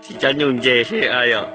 Tsis cov nyuj nce seb yog.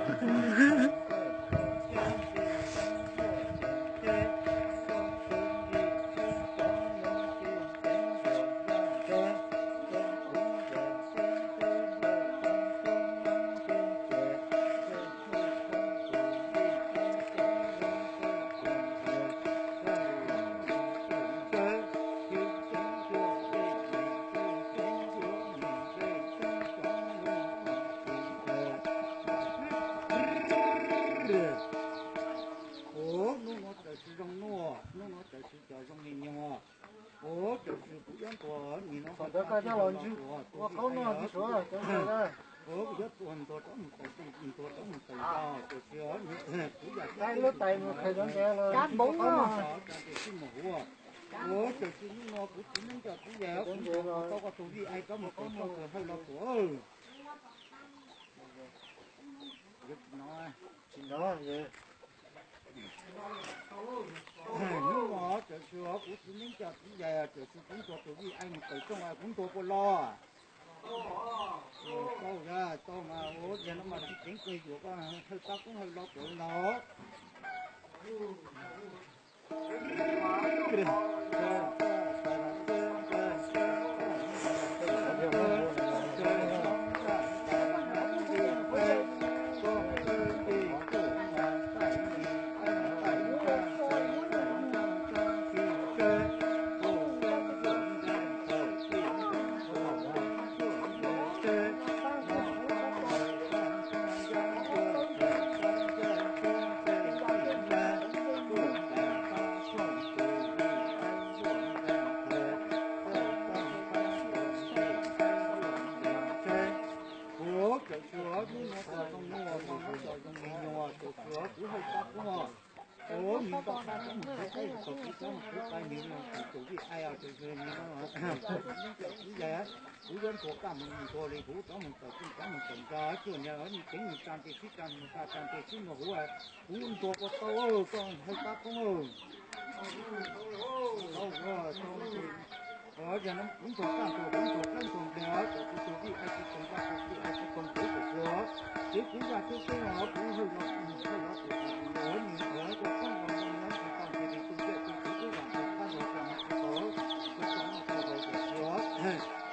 Hnub no txawm zoo, hnub no txawm zoo li nyuag. Ua txawm kuv yuav ntuas nim no ua qhaub no ua qhaub no tsis suav. Ua kuv yuav tuag ntuag rov mus tawm, ntuag rov mus tawm ntag, txawm kuv yam lub tais mus qhia rau ntev los. Ua txawm hnub no kuv txiv neeb coj txiv yaig kuv ntuas tau koj tus vij aim rov mus tawm rooj tawm hawj los tuaj. Tsis nov. Hnub no txawm kuv txiv neeb coj txiv yaig txawm kuv ntuas tus vij aim mus tawm rooj kuv ntuas puas los? Tau, tau mas ua yog no mas tsis ceev kawg yuav koj hawj pab koob hawj loj tawm no. Kuv txawm suav hnub no txawm zoo hnub no no txawm zoo li nyuag txawm suav kuv hawj pab koob os. Ua nim no pab koob mus txawm kuv cov mus kuv pab nim no kuv tus vij aim os txawm zoo li no. Kuv yuav ntuas kaj mus ntuas li kuv rov mus tawm txij rov mus tawm nrog cuag niag los nim ceev mus tsa ntes sib tsa mus tsa tsa ntes sib nrog huv. Kuv ntuas puas tau koj hawj pab koob. Yog no kuv ntuas kaj ntuas kuv ntuas dlawb ntuas nplej os txawm kuv tus vij aim tsis koom kaj tus vij aim tsis koom kuv txawm suav. Ces kuv yam tub tub no kuv hawj los kuv hawj los kuv tus vij los nim ntawd koj koob los nim ntawd tsis tau ntes li tus vij tus kuv tub vam tus qab los tsa mus tsis tau. Kuv tau noj tau haus txawm suav.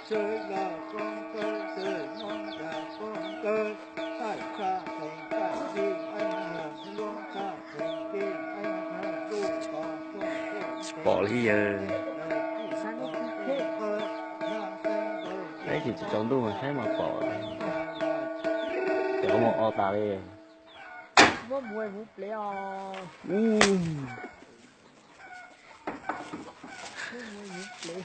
Sawv los koob tawb sawv no yam koob tawb. Taij tsa teev taij tij aib luab tsa teev tij aib luj tod tuaj tuaj. Pom li yawg. Ib chim tsis tsaus ntuj mas saib mas pom. Cov mus o tas li. Muab mus mus plev os. Muab mus mus plev.